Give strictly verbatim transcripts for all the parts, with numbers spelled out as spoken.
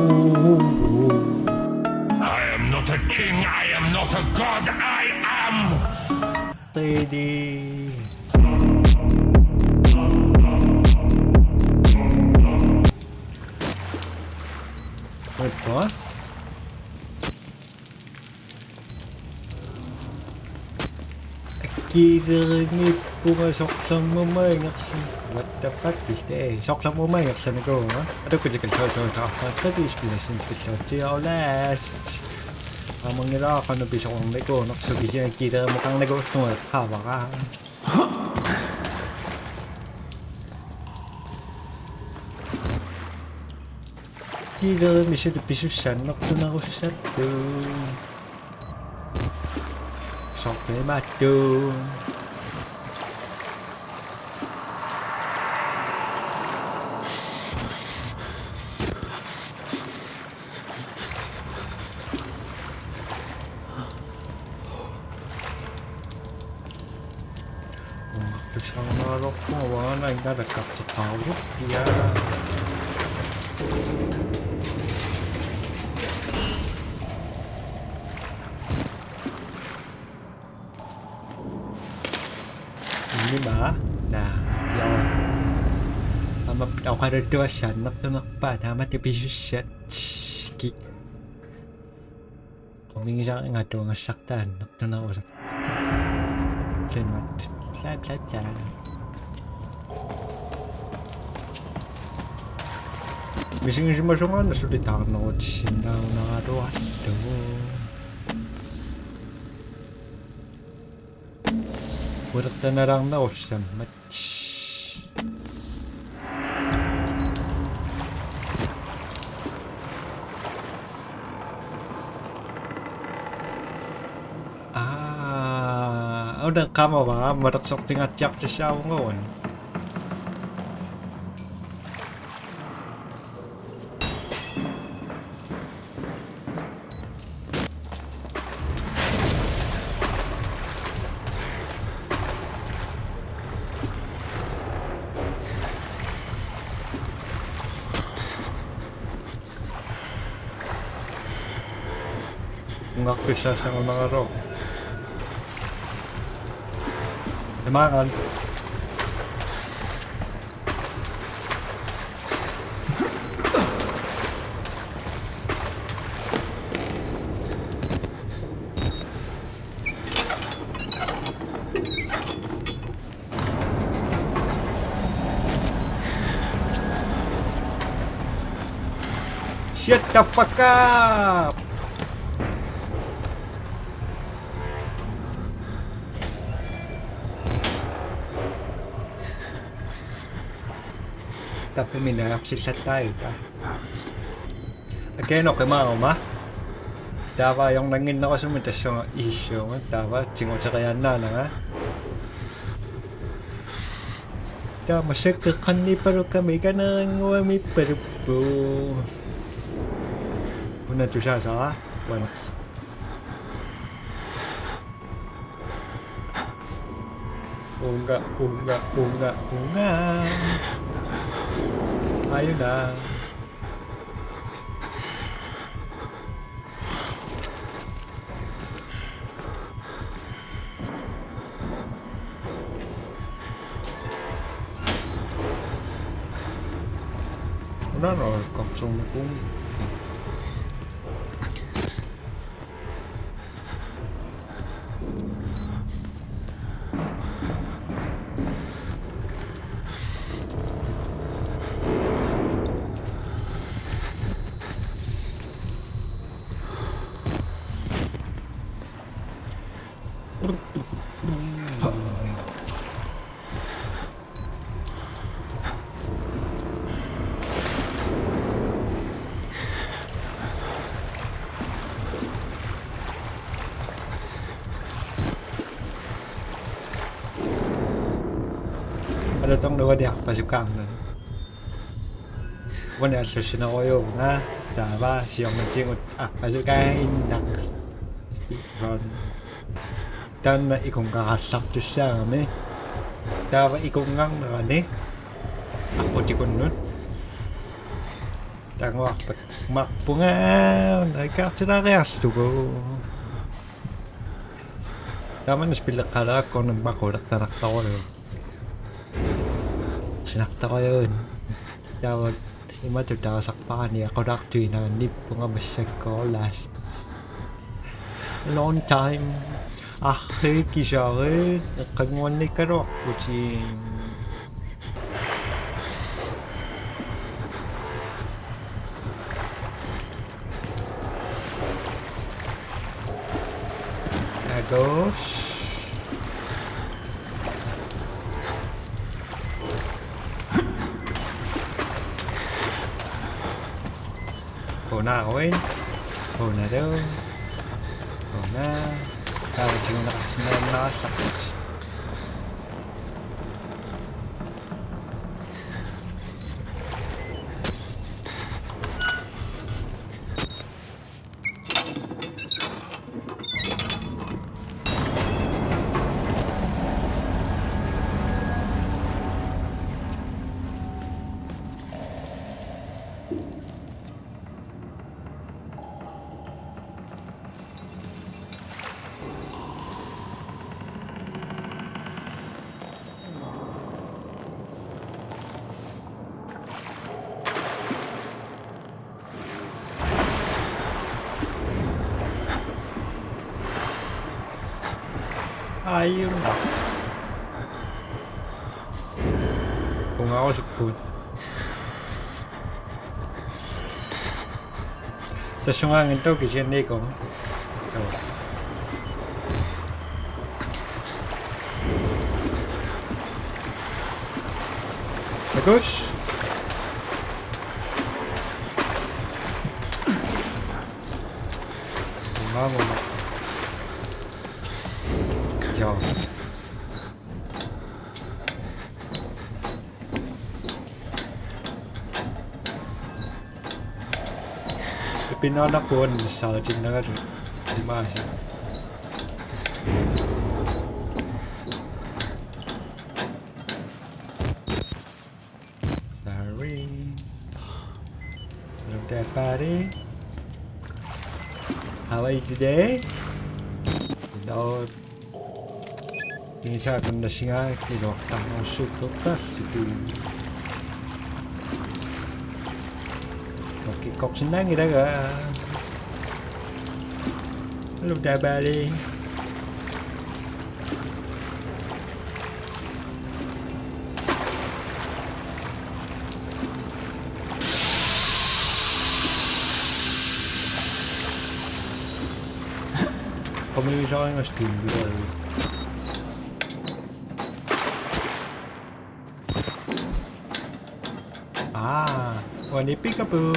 I am not a king, I am not a god, I am T D. Wait, what? Akilerinngiippunga sorlermut amerlasuut. What the fuck is that? Sorlermut amerlasuunikuuvunga. Atukkutikilluarlugu taarfaq tredje spillersin tikilluartiarulas. Aamma ngilaaqanu pisoqarnikuunersoq kisianni akilerimukarnikuullugu eqqaavara. Kiilerimi suli pisussaannertunerussappu. Soqqimaattu. Tusarnaalerpunga uanga ingalakkarteqqaarukku, ja. Imma, naa, ja. Aamma oqaluttuassaannertunerpaat, taamatut pisussat. Ki. Qummigisa ingattuangassartaannertunerusarpoq. Klimat. Bla, bla, bla. Misigisimasunga una suli taarnerutissinnaagunaraluarlugu. Ulertanalaarnerussammat. Aa, una qamavara malersortingaatsiartussaavunga uani. Ungaqqissaassagunaraluarpoq. Tamaanga. Shut the fuck up! Tappamina apsillattaita. Akee, noqimaaruma. Taava ajornannginnerusumik tassunga issuunga. Taava tiguteriaannaananga. Taava massakkut eqqanniippalukkami ikanerinnguamiippaluppoq. Una tusaasara. Uanga. Unga, unga, unga, unga. Aajuna. Una no, kapsum pum. Alutornaq uani arpasukkaarnani. Uani allassinerujuuvunga, taava siornatigut arpasukaannaq. Speedrun. Taanna ikunngaqallartussaagami. Taava ikunngarnerani aqqutikunnut. Takuarput marpunga, naakkaartilaariarlugu. Tamanna spilleqqaalaakkornumma qulertanartarujuuvoq. Sinartarujuun. Taava imatut taasarparani aqulaartuinnarnippunga massakkut last. Long time. Arriikkisarit, eqqannguannikkaluarputit. Agos. Qunaruit. Qunalu. Quna. Taava tiguneqarsinnaannaassaaq. Ajunna. Qungarusukkut. Tassungaanngitsoq kisianni iku. Suu. Takuss. Maamuna. Joo. Pinnaanarpuan saatinnagalu imaasi. Sorry. Look at that body. How are you today? Lord. Ini saat mendesingai di dokter masuk dokter situ. Oke, kok senang kita kan? Look at that body. Qamiusaringas tundualu. Ah, uani peekaboo.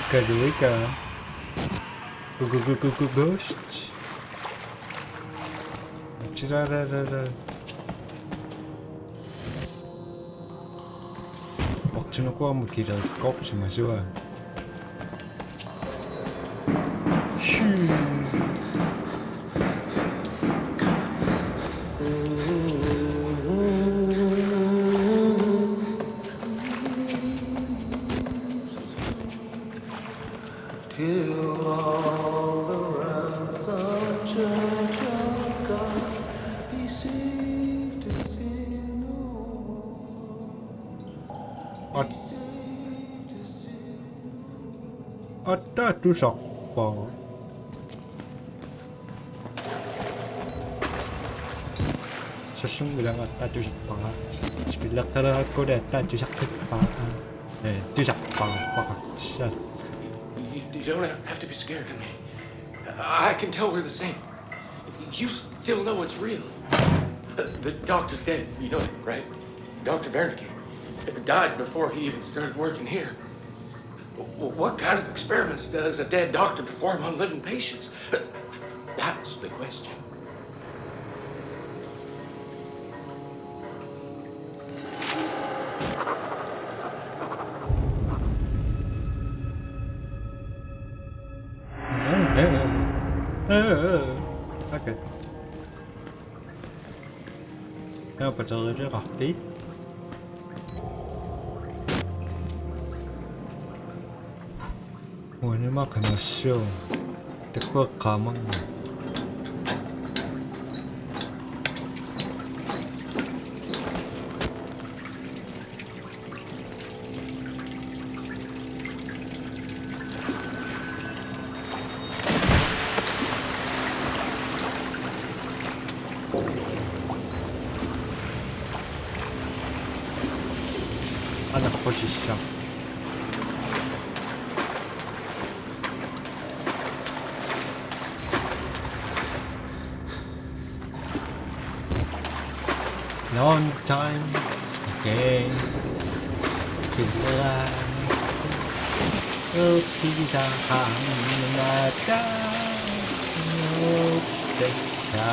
Kaluika. Gu-, gu-, gu-, gu-, gu-, ghost. Chirararara. Ortunukuamut kilerikkoorsimasua. Shoo. Till all the ransomed church of God be saved to sin no more. At-, attatusarpara. Sassunngilanga attatusarpara. Spilleqqalerakku attatusaqqippara. Eh, tusarpara. Sal. You, you don't have to be scared of me. I can tell we're the same. You still know what's real. The, the doctor's dead, you know that, right? Doctor Wernicke died before he even started working here. W-, what kind of experiments does a dead doctor perform on living patients? That's the question. Okay. Aa, batteriileqarpit? Uanima qimassuunga. Takueqqaamannga. Anarpasissaq. Long time again. Killa. Utsida hamnata. Utsida.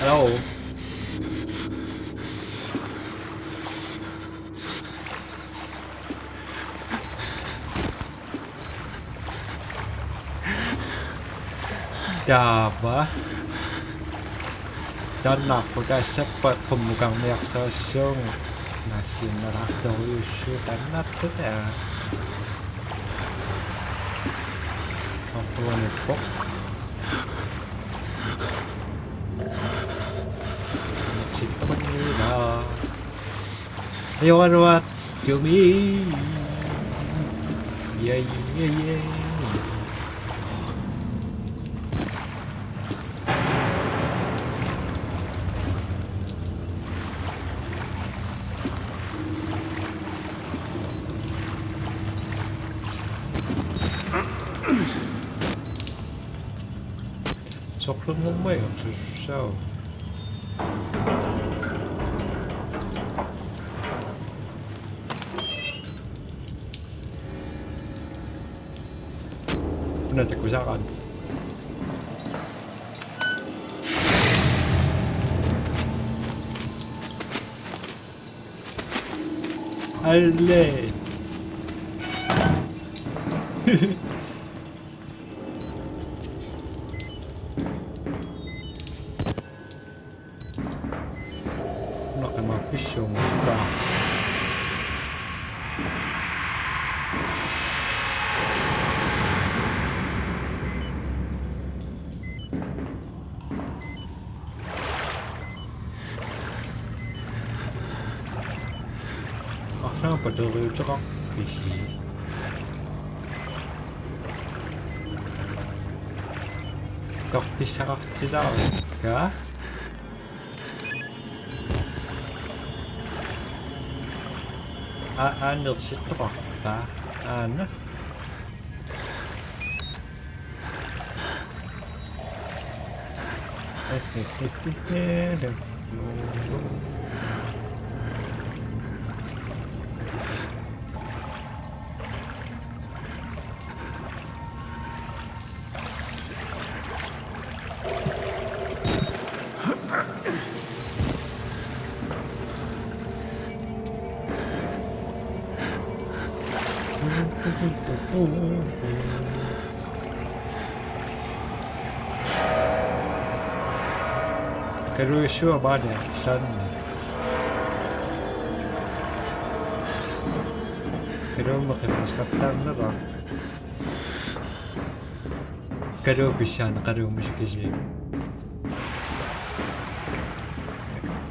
Hello. Taava. Taanna qukkassappara qummukarniarsarissaagut. Nassiunnalaartorujussuuvoq taanna. Taava. Ortuanippoq. Sittoqanngilaq. Ajoraluartumik. Ja, ja, ja. Soqqummummajusussau. Una takusaqaanga. Alle. Una qimaappissuunga sipaa. Arsaappa teriuteqarpisi? Qarpissaqartilaarukka. Aa, aa, nersittoqarpa? Aana. Kaluissuaq maani arlaanni. Kaluummi qimaasaqattaarnera. Kaluup pissaaneq kaluummi sikisi.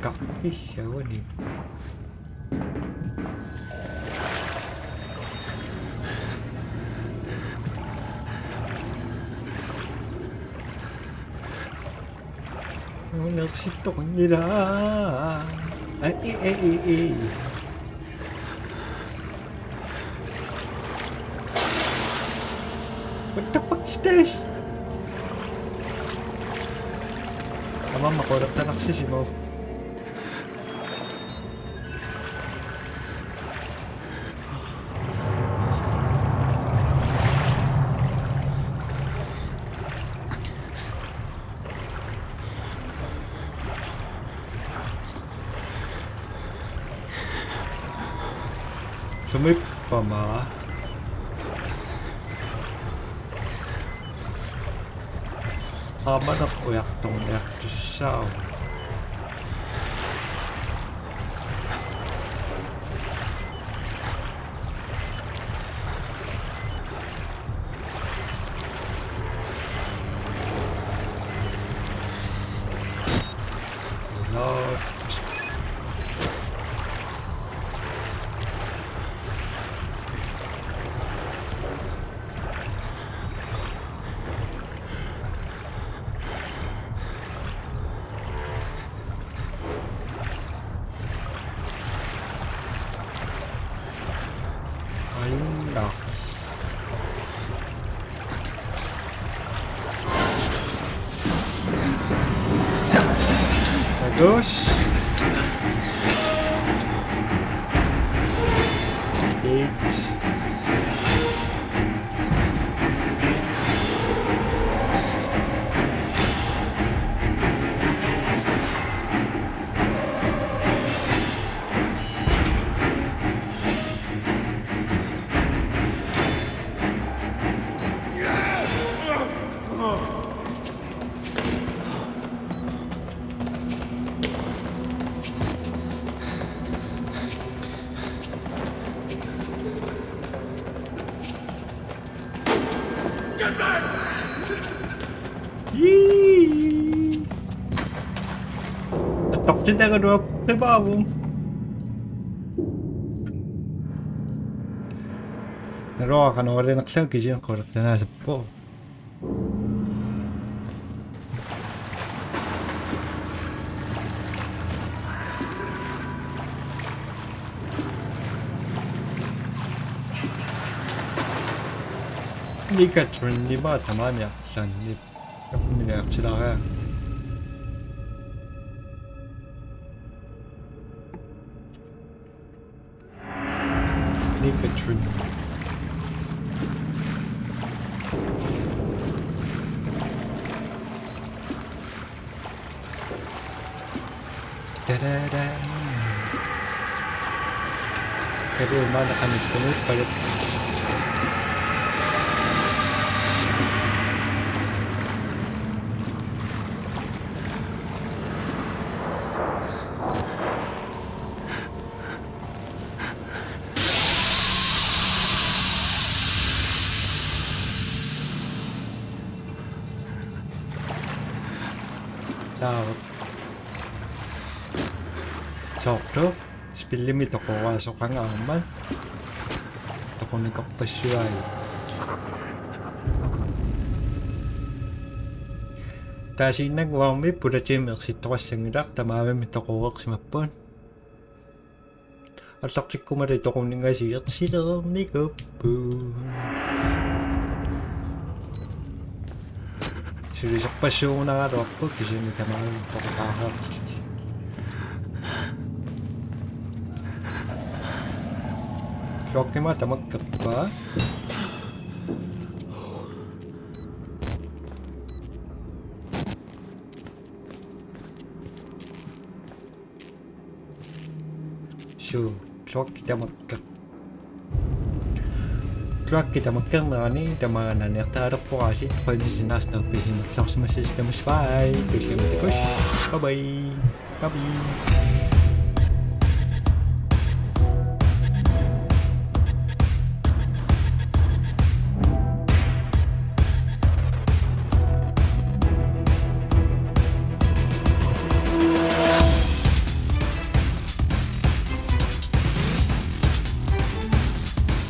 Qarpissavani. Nersittoqanngilaq. Ai, ai, ai, ai, ai. What the fuck is this? Aamma qulequtaqarsimasoq. Sumiippama. Aamma ujartorniartussaavoq. Lord. Ajunnaaras. Bagus. Eits. Ii. Attortitagaluaq qipaavum. Naluara qanoq ilinerlugu kisianni qularnanngilaq. Nicotrin-imik tamaani arlaanni. Kappimini artilaaria. Nicotrin. Da-da-da. Kalu maana qanittumut palut. Taava. Soorlu spillimik toqoraasoqanngilaq aamma. Toqornikorpassuai. Taasiinnaq uarmi pulatiimik ersittoqassanngilaq, tamaavimmi toqoreersimapput. Aallartikkumalu toqunngasiilersilernikuppu. Sulisorpassuugunaraluarpoq kisianni tamaani toqoqaarlutik. Klokkimut tamakkerpaa. Suu, klokkit tamakka-, klokkit tamakkernerani tamaana niartaalerporaasi, qujanaq sinnaasnerpisinnartorsimassasi tamassi, bye. Tulliani takuss. Bye bye. Bye bye.